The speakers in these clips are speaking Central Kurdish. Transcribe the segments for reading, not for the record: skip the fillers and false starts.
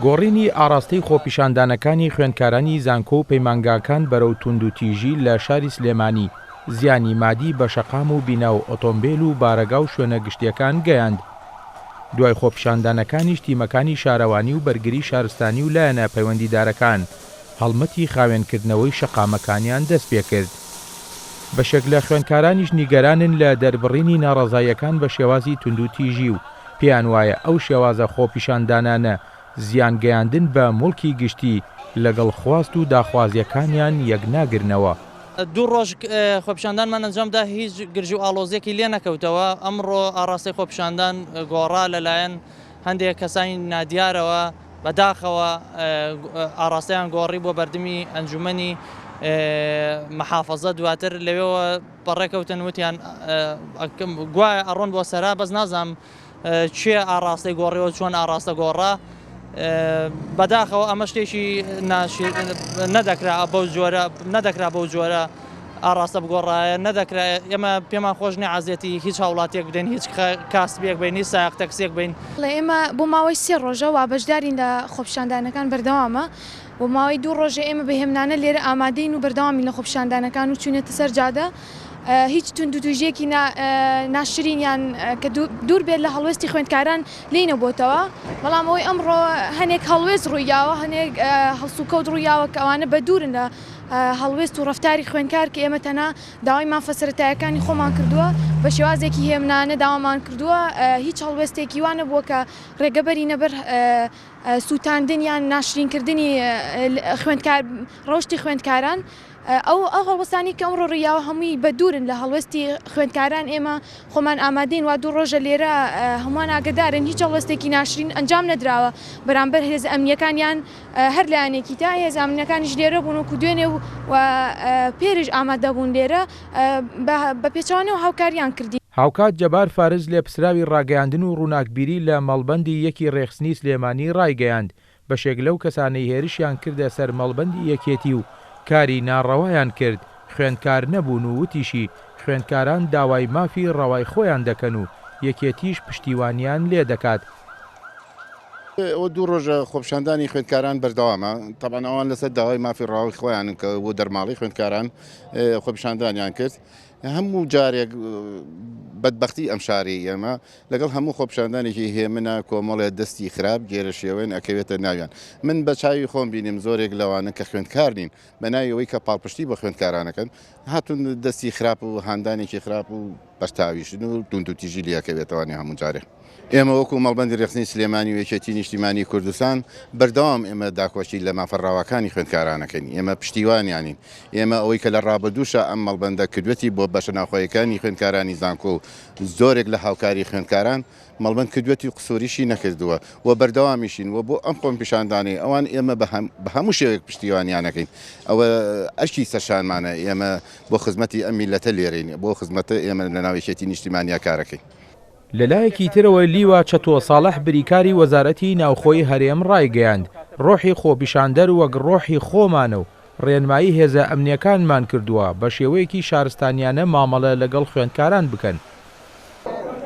گۆڕینی ئاڕاستەی خۆپیشاندانەکانی خوێندکارانی زانکۆ و پەیمانگاکان بەرەو توندوتیژی لە شاری سلێمانی، زیانی مادی بە شەقام و بینا و ئۆتۆمبێل و بارەگا و شوێنە گشتییەکان گەیاند. دوای خۆپیشاندانەکانیش تیمەکانی شارەوانی و بەرگری شارستانی و لایەنە پەیوەندیدارەکان هەڵمەتی خاوێنکردنەوەی شەقامەکانیان دەستپێکرد. بەشێک لە خوێندکارانیش نیگەرانن لە دەربڕینی ناڕەزاییەکان بە شێوازی توندوتیژی و پێیان وایە ئەو شێوازە خۆپیشاندانانە زیان گەیاندن بە موڵکی گشتی لەگەڵ خواست و داخوازییەکانیان یەکناگرنەوە. دوو ڕۆژ خۆپیشاندانمان ئەنجامدا هیچ گرژی و ئاڵۆزییەکی لێ نەکەوتەوە، ئەمڕۆ ئاڕاستەی خۆپیشاندان گۆڕا لەلایەن هەندێک کەسانی نادیارەوە بەداخەوە ئاڕاستەیان گۆڕی بۆ بەردمی ئەنجومەنی محافەزە دواتر لەوێوە بەڕێکەوتن وتیان گوایە ئەڕۆن بۆ سەرا بەس نازانم کێ ئاڕاستەی گۆڕیەوە چۆن ئاڕاستە گۆڕا بەداخەوە ئەمە شتێکی نەدەکرا بەو جۆرە نەدەکرا بەو جۆرە ئاڕاستە بگۆڕایە نەدەکرا ئێمە پێمان خۆش نیە عەزێتی هیچ هاوڵاتیەک بدەین هیچ کاسبێک بین هیچ سایەق تەکسیەک بین. ئێمە بۆ ماوەی سێ ڕۆژە وا بەشدارین لە خۆپیشاندانەکان بەردەوامە بۆ ماوەی دوو ڕۆژە ئێمە بە هێمنانە لێرە ئامادەین و بەردەوامین لە خۆپیشاندانەکان و چوینەتە سەر جادە هیچ توندوتیژیەکی ناشرین یان کە دوور بێت لە هەڵوێستی خوێندکاران لێی نەبۆتەوە بەڵام ئەوەی ئەمڕۆ هەنێک هەڵوێست ڕوویاوە هەنێک هەڵسوکەوت ڕوویاوە کە ئەوانە بە دوورن لە هەڵوێست و ڕەفتاری خوێندکار کە ئێمە تەنها داوای مافە سەرەتایەکانی خۆمان کردووە بە شێوازێکی هێمنانە داوامان کردووە هیچ هەڵوێستێکی وا نەبووە کە ڕێگە بەرینە بەر سووتاندن یان ناشرینکردنی خوێندکار ڕەوشتی خوێندکاران ئەو ئەو هەڵوەستانەی کە ئەمڕۆ ڕوویاوە هەمووی بە دوورن لە هەڵوێستی خوێندکاران ئێمە خۆمان ئامادەین وا دوو ڕۆژە لێرە هەمووان ئاگەدارن هیچ هەڵوێستێکی ناشرین ئەنجام نەدراوە بەرامبەر هێزە ئەمنییەکان یان هەر لایەنێکی تا هێزە ئەمنییەکانیش لێرە بوون وەکو دوێنێ و پێریش ئامادە بوون لێرە بە پێچەوانەوە هاوکاریان کردین. هاوکات جەبار فارس لێپسراوی ڕاگەیاندن و ڕووناکبیری لە مەڵبەندی یەکی ڕێخستنی سلێمانی ڕایگەیاند، بەشێک لەو کەسانەی هێرشیان کردە سەر مەڵبەندی یەکێتی و کاری ناڕەوایان کرد خوێندکار نەبوون و وتیشی، خوێندکاران داوای مافی ڕەوای خۆیان دەکەن و یەکێتیش پشتیوانیان لێدەکات. ئەوە دوو ڕۆژە خۆپیشاندانی خوێندکاران بەردەوامە، تەبعەن ئەوان لەسەر داوای مافی ڕەوای خۆیانن کە بۆ دەرماڵەی خوێندکاران خۆپیشاندانیان کرد. هەموو جارێک بەدبەختی ئەم شارەی ئێمە لەگەڵ هەموو خۆپیشاندانێکی هێمنە کۆمەڵێ دەستی خراپ گێرە شێوێن ئەکەوێتە ناویان من بە چاوی خۆم بینیم زۆرێک لەوانە کە خوێندکار نین بە ناوی ئەوەی کە پاڵپشتی بۆ خوێندکارانەکەن هاتون دەستی خراپ و هاندانێکی خراپ و بەرتاویشن و توندوتیژی لەکەوێتەوانی هەموو جارێ. ئێمە وەکو مەڵبەندی رێکخستنی سلێمانی و یەکێتی نیشتیمانی کوردستان بەردەوام ئێمە داکۆکی لە مافە ڕەواکانی خوێندکارانەکەین، ئێمە پشتیوانیانین، ئێمە ئەوەی کە لە ڕابردووشا ئەم مەڵبەندە کردوێتی بۆ بەشە ناوخۆیەکانی خوێندکارانی زانکۆ و زۆرێک لە هاوکاری خوێندکاران مەڵبەند کردوێتی و قسوریشی نەکردووە و بەردەوامیشین و بۆ ئەم خۆپیشاندانەی ئەوان ئێمە بە هەموو شێوەیەک پشتیوانیانەکەین ئەوە ئەرکی سەرشانمانە ئێمە بۆ خزمەتی ئەم میللەتە لێرەین بۆ خزمەتە ئێمە لەناو یەکێتی نیشتیمانیا کارەکەین. لەلایەکی ترەوە لیوا چەتۆ ساڵح بریکاری وەزارەتی ناوخۆی هەرێم ڕایگەیاند، ڕۆحی خۆپیشاندەر وەک ڕۆحی خۆمانە و ڕێنمایی هێزە ئەمنییەکانمان کردووە بە شێوەیەکی شارستانیانە مامەڵە لەگەڵ خوێندکاران بکەن.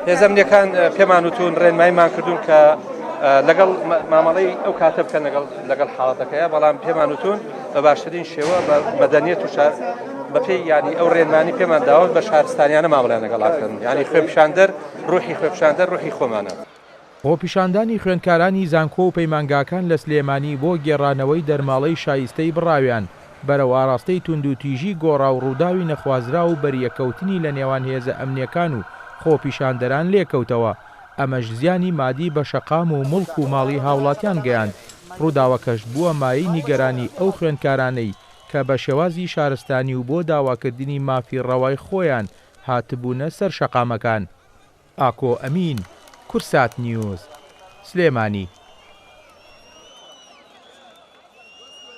هێزە ئەمنییەکان پێمان وتوون، ڕێنماییمان کردوون کە لەگەڵ مامەڵەی ئەو کاتە بکەن لەگەڵ حاڵەتەکەیە، بەڵام پێمان وتوون بە باشترین شێوە بە مەدەنیەت و شار بەپێی یانی ئەو ڕێنمانی پێمان داوە بە شارستانیانە مامەڵەیان لەگەڵا بکەن، یانی خوێپیشاندەر ڕوحی خوێپیشاندەر ڕوحی خۆمانە. خۆپیشاندانی خوێندکارانی زانکۆ و پەیمانگاکان لە سلێمانی بۆ گێڕانەوەی دەرماڵەی شایستەی بڕاویان بەرەو ئاراستەی توندوتیژی گۆڕا و ڕووداوی نەخوازراو و بەریەککەوتنی لە نێوان هێزە ئەمنیەکان و خۆپیشاندەران لێکەوتەوە، ئەمەش زیانی مادی بە شەقام و موڵک و ماڵی هاوڵاتیان گەیاند، ڕووداوەکەش بووە مایەی نیگەرانی ئەو خوێندکارانەی کە بە شێوازی شارستانی و بۆ داواکردنی مافی ڕەوای خۆیان هاتبوونە سەر شەقامەکان. ئاکۆ ئەمین، کورسات نیوز، سلێمانی.